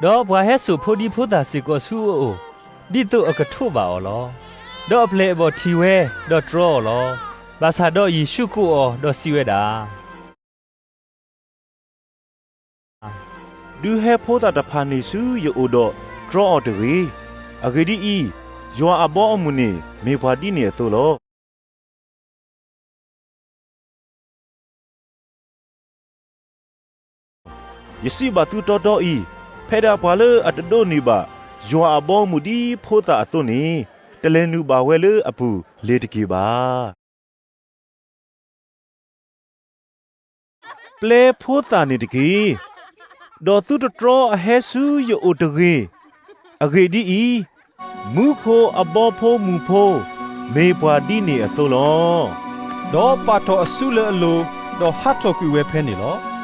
ဒီးပှၤဟဲစိာ်ဖိဒံဖိသၣ်စ့ၢ်ကီးဆူအအိၣ်, ဒ်သိးအကထိးဘၣ်အီၤလီၤ. ဒီးအပျဲၢ်အဘီၣ်ထံၣ်ဝဲ, ဒီးတြီအီၤလီၤ. ဘၣ်ဆၣ်ဒီးယ့ၣ်ၡူးကိးအီၤ, ဒီးစံးဝဲဒၣ်, ဒုးဟဲဖိသၣ်တဖၣ်န့ၣ်ဆူယအိၣ်ဒီးတြီအီၤတဂ့ၤ. အဂ့ၢ်ဒ်အံၤ, ယွၤအဘီအမုၢ်န့ၣ် မ့ၢ်ပှၤဒ်န့ၣ်အသိးလီၤ. ယစံးဘၣ်သုတီတီအံၤ, ဖဲဒၣ်ပှၤလၢအတဒိးန့ၢ်ဘၣ် ယွၤအဘီအမုၢ်ဒ်ဖိသၣ်အသိးန့ၣ်, တလဲၤနုာ်ဘၣ်ဝဲလၢအပူၤလ့ၤတက့ၢ်ဘၣ်. ပျဲဖိသၣ်န့ၣ်တက့ၢ်, ဒီးသုတတြီအဟဲဆူယအိၣ်တဂ့ၤ. အဂ့ၢ်ဒ်အံၤ, မူဖိအဘီဖိမုၢ်ဖိ မ့ၢ်ပှၤဒ်န့ၣ်အသိးလီၤ. ဒီးပာ်ထီၣ်အစုလၢအလိၤ, ဒီးဟးထီၣ်ကွံာ်ဝဲဖဲန့ၣ်လီၤ.